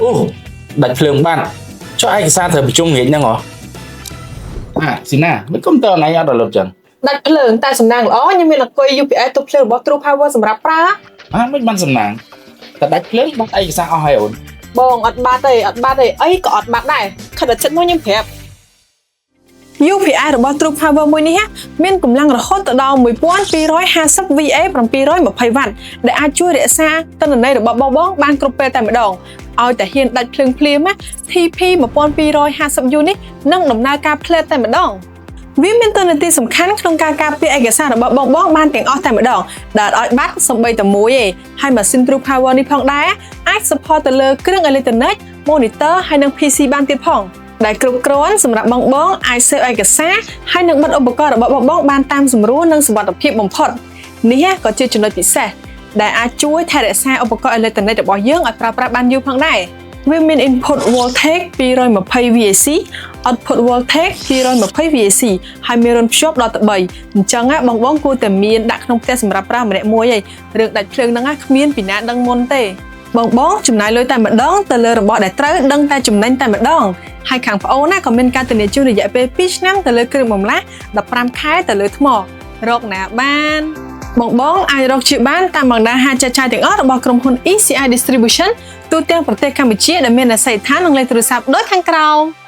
អូដាច់ភ្លើងបាត់ចុះឯកសារត្រូវប្រជុំងាកហ្នឹងហ៎អាស៊ីណាមិនកុំព្យូទ័រណៃអត់រលត់ចឹង ដាច់ភ្លើងតែសំណាងល្អខ្ញុំមានអាគុយ UPS ទប់ភ្លើងរបស់ True Power សម្រាប់ប្រើ អាមិនបានសំណាងតែដាច់ភ្លើងបាត់ឯកសារអស់ហើយអូន បងអត់បាត់ទេអត់បាត់ទេអីក៏អត់បាត់ដែរខិតតែចិត្តមកខ្ញុំប្រាប់ UPS របស់ True Power មួយនេះមានកម្លាំងរហូតដល់1250 VA 720 W ដែលអាចជួយរក្សាទិន្នន័យរបស់បងៗបានគ្រប់ពេលតែម្ដងឲ្យតែហ៊ានដាច់ភ្លើងភ្លាមណា TP 1250U នេះនឹងដំណើរការភ្លែតតែម្ដងវាមានតួនាទីសំខាន់ក្នុងការការពារឯកសាររបស់បងៗបានទាំងអស់តែម្ដងដែលអត់ឲ្យបាត់សំបីតែមួយឯងហើយម៉ាស៊ីន True Power នេះផងដែរអាច support ទៅលើគ្រឿងអេឡិចត្រូនិក monitor ហើយនិង PC បានទៀតផងដែលគ្រប់គ្រាន់សម្រាប់បងបងអាច save ឯកសារហើយនិងបិទឧបករណ៍របស់បងបងបានតាមសម្រួលនិងសុវត្ថិភាពបំផុតនេះក៏ជាចំណុចពិសេសដែលអាចជួយថែរក្សាឧបករណ៍អេឡិចត្រូនិករបស់យើងឲ្យប្រើប្រាស់បានយូរផងដែរវាមាន input voltage 220 VAC, output voltage 220 VAC ហើយមានរន្ធភ្ជាប់ដល់ទៅ3អញ្ចឹងណាបងបងគួរតែមានដាក់ក្នុងផ្ទះសម្រាប់ប្រើម្នាក់មួយឯងរឿងដាច់ភ្លើងហ្នឹងណាគ្មានពីណាដឹងមុនទេបងបងចំណាយលុយតែម្ដងទៅលើរបស់ដែលត្រូវដឹងតែចំណេញតែម្ដងហើយខាងប្អូនណាក៏មានការធានាជូនរយៈពេល2ឆ្នាំទៅលើគ្រឿងបំលាស់15ខែទៅលើថ្មរកណាបានបងបងអាចរកជាបានតាមបណ្ដាហាងចែកចាយទាំងអស់របស់ក្រុមហ៊ុន ECI Distribution ទូទាំងប្រទេសកម្ពុជាដែលមានអាសយដ្ឋាននិងលេខទូរស័ព្ទដូចខាងក្រោម។